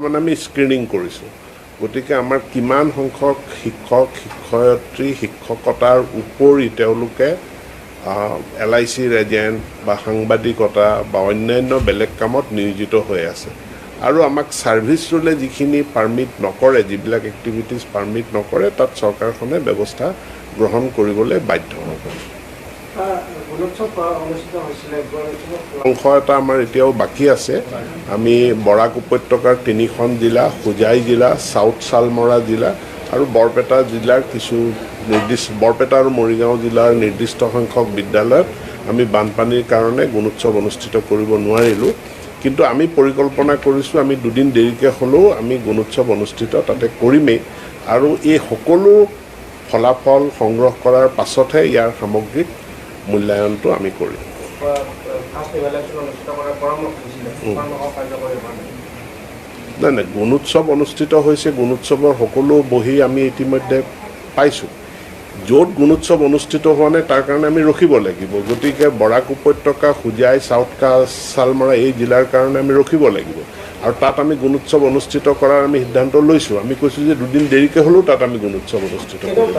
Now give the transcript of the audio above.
মানে আমি স্ক্ৰিনিং কৰিছোঁ। গতিকে আমাৰ কিমান সংখ্যক শিক্ষক শিক্ষয়িত্ৰী শিক্ষকতাৰ উপৰি তেওঁলোকে এলআইচিৰ এজেণ্ট বা সাংবাদিকতা বা অন্যান্য বেলেগ কামত নিয়োজিত হৈ আছে আৰু আমাক ছাৰ্ভিচ ৰুলে যিখিনি পাৰ্মিট নকৰে, যিবিলাক এক্টিভিটিজ পাৰ্মিট নকৰে, তাত চৰকাৰখনে ব্যৱস্থা গ্ৰহণ কৰিবলৈ বাধ্য হ'ব। গুণোৎসৱ অনুষ্ঠিত হৈছিলে, গুণোৎসৱৰ অংশ এটা আমাৰ এতিয়াও বাকী আছে। আমি বৰাক উপত্যকাৰ তিনিখন জিলা, হোজাই জিলা, চাউথ শালমৰা জিলা আৰু বৰপেটা জিলাৰ কিছু নিৰ্দিষ্ট, বৰপেটা আৰু মৰিগাঁও জিলাৰ নিৰ্দিষ্ট সংখ্যক বিদ্যালয়ত আমি বানপানীৰ কাৰণে গুণোৎসৱ অনুষ্ঠিত কৰিব নোৱাৰিলোঁ। কিন্তু আমি পৰিকল্পনা কৰিছোঁ, আমি দুদিন দেৰিকৈ হ'লেও আমি গুণোৎসৱ অনুষ্ঠিত তাতে কৰিমেই আৰু এই সকলো ফলাফল সংগ্ৰহ কৰাৰ পাছতহে ইয়াৰ সামগ্ৰিক মূল্যায়নটো আমি কৰিম। ফাৰ্ষ্ট ইভেলুৱেশ্যন অনুষ্ঠিত কৰাৰ পৰামৰ্শ দিছিলে, পৰামৰ্শ কাৰ্যকৰী হোৱা নাই। নাই, গুণোৎসৱ অনুষ্ঠিত হৈছে। গুণোৎসৱৰ সকলো বহি আমি ইতিমধ্যে পাইছোঁ। য'ত গুণোৎসৱ অনুষ্ঠিত হোৱা নাই, তাৰ কাৰণে আমি ৰখিব লাগিব। গতিকে বৰাক উপত্যকা, হোজাই, চাউথ শালমৰা এই জিলাৰ কাৰণে আমি ৰখিব লাগিব আৰু তাত আমি গুণোৎসৱ অনুষ্ঠিত কৰাৰ আমি সিদ্ধান্ত লৈছোঁ। আমি কৈছোঁ যে দুদিন দেৰিকৈ হ'লেও তাত আমি গুণোৎসৱ অনুষ্ঠিত কৰিম।